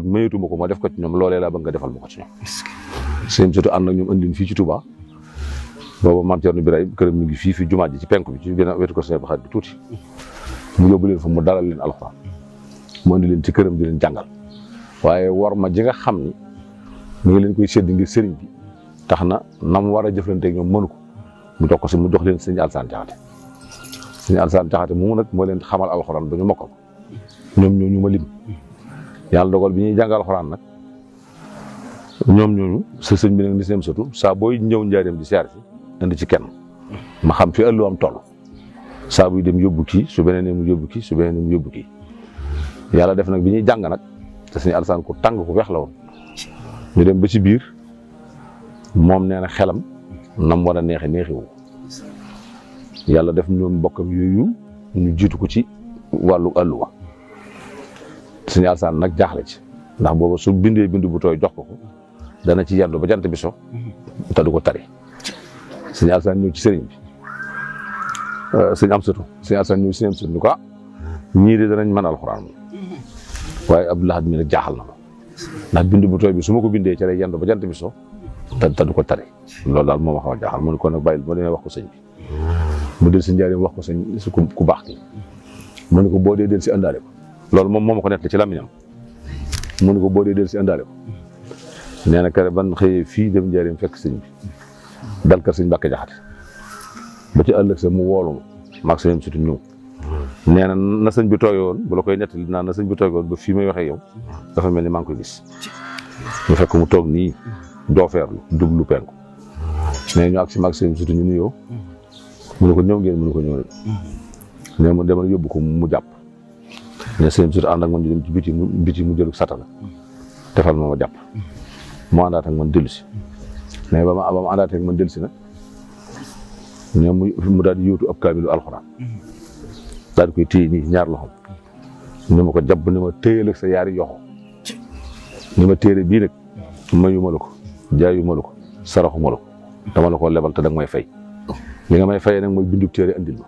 mayetuma ko ma def ko ci ñoom loolee laa bëgg nga defal ma ko ci ñoom. sëñ surtout ànd ak ñoom andin fii ci Touba booba maam Thierno Birahim këram mi ngi fii fi jumaa ji ci penku bi ci gën a wetu ko sëñ Baxaat bi tuuti mu yóbbu leen fa mu dalal leen alxuraan mu andi leen ci këram di leen jàngal waaye war ma ji nga xam ni mu ngi leen koy sédd ngir sëriñ bi tax na nam war a jëflanteeg ñoom mënu ko mu jox ko si mu jox leen sëñ Alsaan Jaxate sëñ Alsaan Jaxate moomu nag moo leen xamal alxuraan ba ñu mokkal ñoom ñooñu ma lim yàlla dogal bi ñuy jàngal alxuraan nag ñoom ñooñu sa sëñ bi nag ni seen sëtu saa booy ñëw njaareem di siyaar si indi ci kenn ma xam fi ëllu am toll saa buy dem yóbbu kii su beneen mu yóbbu kii su beneen mu yóbbu kii yàlla def nag bi ñuy jàng nag te sëñ Alsaan ku tàng ku weex la woon ñu dem ba ci biir moom nee na xelam nam war a neexiwu yàlla def ñoom mbokkam yooyu ñu jiitu ko ci wàllu àlluwa sëñ Alsaan nag jaaxle ci ndax booba su bindee bind bu tooy jox ko dana ci yendu ba jant bi so te du ko tari sëñ Alsaan ñëw ci sëriñ bi sëñ Amsatu sëñ Alsaan ñëw ci sëñ Amsatu ni ko ñii de danañ mën alxuraan moom waaye Abdou Lahad mi nag jaaxal na ma ndax bind bu tooy bi su ma ko bindee ci lay yendu ba jant bi so te du ko tari loolu daal moo ma xaw a jaaxal mu ne ko nag bàyyil ma demee wax ko sëñ bi mu del si njaareem wax ko sëñ ku baax ki mu ne ko boo dee del si àndaale ko loolu moom moo ma ko nettali ci làmmiñam mu ne ko boo dee del si àndaale ko nee na kere ban xëyee fii dem njaareem fekk sëñ bi dal kër sëñ Mbàkke Jaxate ba ci ëllëg sa mu woolu ma maag sëñ surtout ñëw nee na sëñ bi tooge woon bu la koy nettali naan na sëñ bi tooge woon ba fii may waxee yow dafa mel ni maa ngi koy gis ñu fekk mu toog nii doofeerlu jublu penku mais ñu ak si maag sëñ surtout ñu nuyoo mu ne ko ñëw ngeen mu ne ko ñëw ne mu demal yóbbu ko mu jàpp ne sëñ surtout ànd ak man ñu dem ci biti mu jëlu satala defal ma jàpp mu àndaat ak man dellu si mais ba ma àndaatee ak man dellu si nag ne mu daal di yóotu ab kaamilu alxuraan daal di koy téye nii ñaar loxom ni ma ko jàpp ni ma téyal ak sa yaari yoxo ni ma téere bii nag mayuma la ko jaayuma la ko saraxuma la ko dama la ko lebal te danga may fay li nga may fayee nag mooy bindub téere andil ma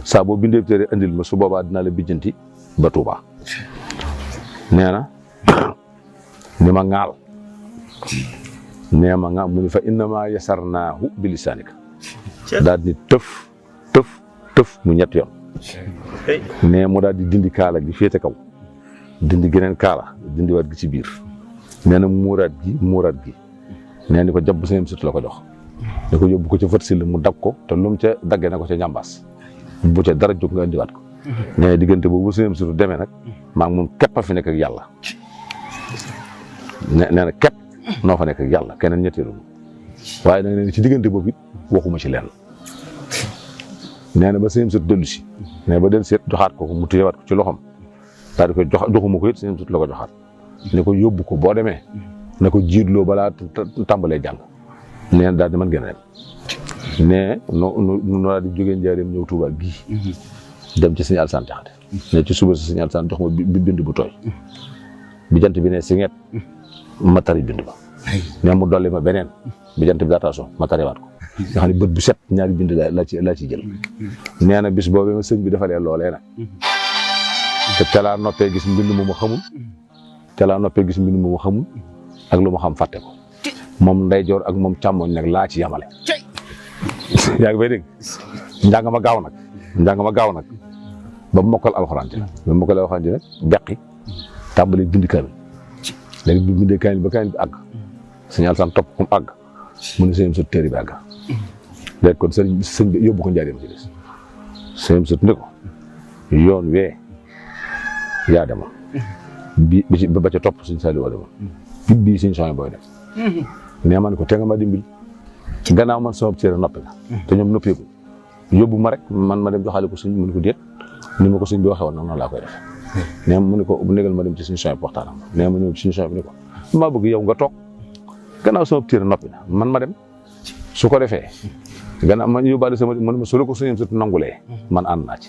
saa boo bindee téere andil ma su boobaa dinaa la bijjanti ba Tuubaa nee na ni ma ŋaal nee ma ŋaal mu ni fa innama yasarnaahu bi lisaanika daal di tëf mu ñett yoon nee mu daal di dindi kaala gi féete kaw dindi geneen kaala dindi waat gi ci biir nee na muuraat gi nee ni ko jàpp seen sut la ko jox ne ko yóbbu ko ca fët si la mu dab ko te lu mu ca daggee na ko ca ñambaas bu ca dara jóg nga indiwaat ko nee diggante boobu seen sut demee nag maa ngi moom képp a fi nekk ak yàlla nee na képp noo fa nekk ak yàlla keneen ñetteelu waaye nag nee na ci diggante boobu it waxuma ci lenn nee na ba seen sut dellu si mais ba dellu si joxaat ko mu téyewaat ko ci loxom daal di koy joxuma ko it seen sut la ko joxaat ne ko yóbbu ko boo demee na ko jiitloo balaa tàmbalee jàng nee na daal di mën ngeen a dem ne no daal di jógee njaareem ñëw Tuubaa gii dem ci sëñ Alsaan Jaxate ne ci suba si sëñ Alsaan jox ma bind bu tooy bi jant bi ne si nget ma tari bind ba ne mu dolli ma beneen bi jant bi daa taasoo ma tariwaat ko nga xam ne bët bu set ñaari bind laa ci jël nee na bis boobee ma sëñ bi defalee loolee nag te calaa noppee gis mbind mu ma xamul calaa noppee gis mbind mu ma xamul ak lu ma xam fàtte ko moom ndeyjoor ak moom càmmoñ nag laa ci yamale yaa ngi bay dégg njàng ma gaaw nag ba mokkal alxuraan ji ba mokkal alxuraan ji nag beqi tàmbali bind kaamil léegi bi bindee kaamil ba kaamil bi àgg sëñ Alsaan topp ko mu àgg mu ne sëñ sut téere bi àgg léegi kon sëñ bi yóbbu ko njaareem ci des sëñ sut ni ko yoon wee yaa demoon ba ca topp suñ Saaliw demoon bii suñ soxna booy dem nee ma ne ko te nga ma dimbil gannaaw man sama téere noppi nga te ñoom noppeeku yóbbu ma rek man ma dem joxaale ko suñ mu ne ko déet ni ma ko suñ bi waxee woon nag noonu laa koy def nee mu ne ko négal ma dem ci suñu soxna waxtaanam nee ma ñëw ci suñu soxna bi ne ko maa bëgg yow nga toog gannaaw sama téere noppi na man ma dem su ko defee gannaaw ma yóbbaale sama man ma solo ko suñu sët nangulee man ànd naa ci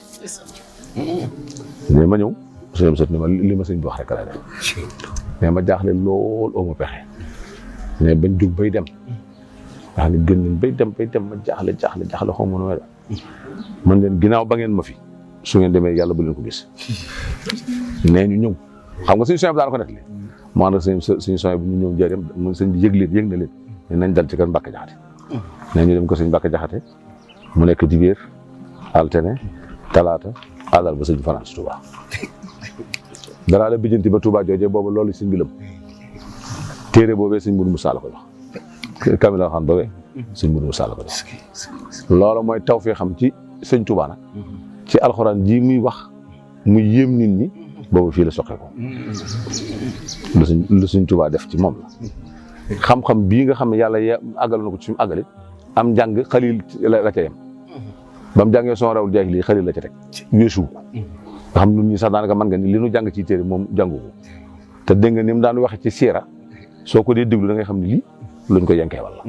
nee ma ñëw suñu sët ni ma li ma sëñ bi wax rek laa def mais ma jaaxle lool oo ma pexe mais bañ jug bay dem nga xam ne gën nañ bay dem ma jaaxle xaw ma nu may def man leen ginnaaw ba ngeen ma fi su ngeen demee yàlla bu leen ko gis nee ñu ñëw xam nga suñu soñ bi daan ko nettali maanaam suñu soñ bu ñu ñëw njëriñam sëñ bi yëg na leen ne nañ dal ci kër Mbàkke Jaxate ne ñu dem ko sëñ Mbàkke Jaxate mu nekk dibéer altine talaata àllarba sëñ fanaan si Touba danaa la bijjanti ba Touba joojee boobu loolu sëñ bi lëm téere boobee sëñ Mourou Moussa la ko jox kamil la xam ba wee sëñ Mourou Moussa la ko jox loolu mooy taw fee xam ci sëñ Touba nag ci alxuraan ji muy wax muy yéem nit ñi boobu fii la soqee ko lu sëñ Touba def ci moom la xam-xam bii nga xam ne yàlla àggal na ko ci suñu àggalit am njàng xalil la ca yem ba mu jàngee son rawul jaay lii xalil la ca teg weesu ko nga xam nun ñi sax daanaka mën nga ni li nu jàng ci téere moom jàngu ko te dégg nga ni mu daan waxe ci siira soo ko dee déglu da ngay xam ne lii luñ ko yenkee walla